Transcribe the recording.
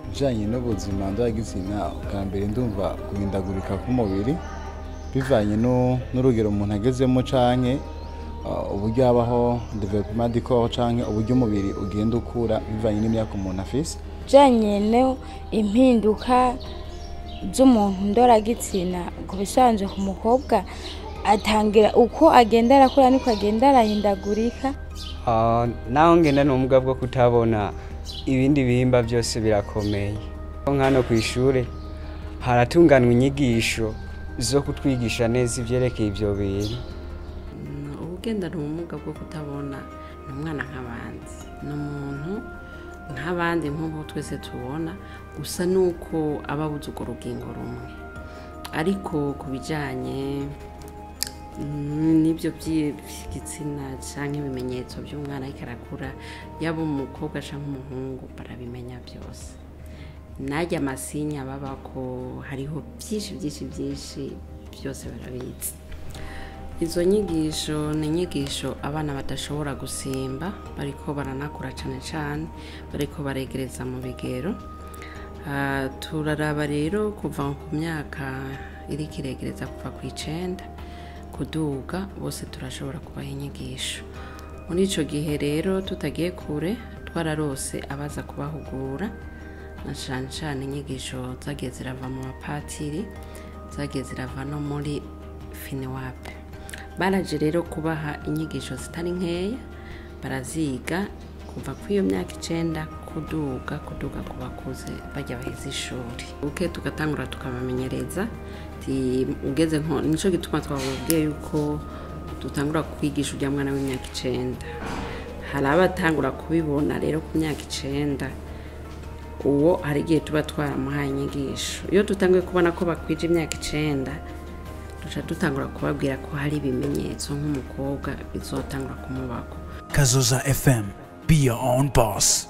Bijanye n'ubuzima ndoragitsina, bwa mbere ndumva guhindagurika k'umubiri bivanye n'urugero umuntu agezemo canke uburyo habaho développement du corps, canke uburyo umubiri ugenda ukura bivanye n'imyaka umuntu afise. Bijanye impinduka z'umuntu ndoragitsina, ku bisanzwe ku mukobwa atangira uko agenda arakura niko agenda arahindagurika. Naho ngenda n'ubumuga bwo kutabona, ibindi bihimba byose birakomeye. Nk'hano ku ishure haratunganwa inyigisho zo kutwigisha neza ivyerekeye ivyo bintu. Uwugendana ubumuga bwo kutabona ni umwana nk'abandi, ni umuntu nk'abandi nk'uko twese tubona, gusa nuko aba abuze urwo rugingo rumwe. Ariko ku bijyanye n'ibyo by'igitsina cyangwa ibimenyetso by'umwana ariko arakura, yaba umukobwa cyangwa umuhungu, barabimenya byose. Najya amasinya baba ko hariho byinshi byinshi byinshi, byose barabizi. Izo nyigisho ni inyigisho abana badashobora gusimba, bariko baranakura, cyane cyane bariko baregereza mu bigero. Turaraba rero kuva ku myaka iriko iregereza kuva ku 9 kuduga, bose turashobora kubaha inyigisho. Muri ico gihe rero, tutagiye kure, twararose abaza kubahugura, na cane cane inyigisho zagiye zirava mu bapatiri, zagiye zirava no muri FNUAP. Baraje rero kubaha inyigisho zitari nkeya, baraziga kuva kuri iyo myaka 9 kuduga, kuduga ku bakuze bajya baheza ishuri. Uke tugatangura tukabamenyereza ti ugeze nko, nico gituma twababwiye yuko dutangura kwigisha ujya mwana w'imyaka 9. Hari abatangura kubibona rero ku myaka 9, uwo hari igihe tuba twaramuhaye inyigisho. Iyo dutanguye kubona ko bakwije imyaka 9, duca dutangura kubabwira ko hari ibimenyetso nk'umukobwa bizotangura kumubako. Kazoza FM. Be your own boss.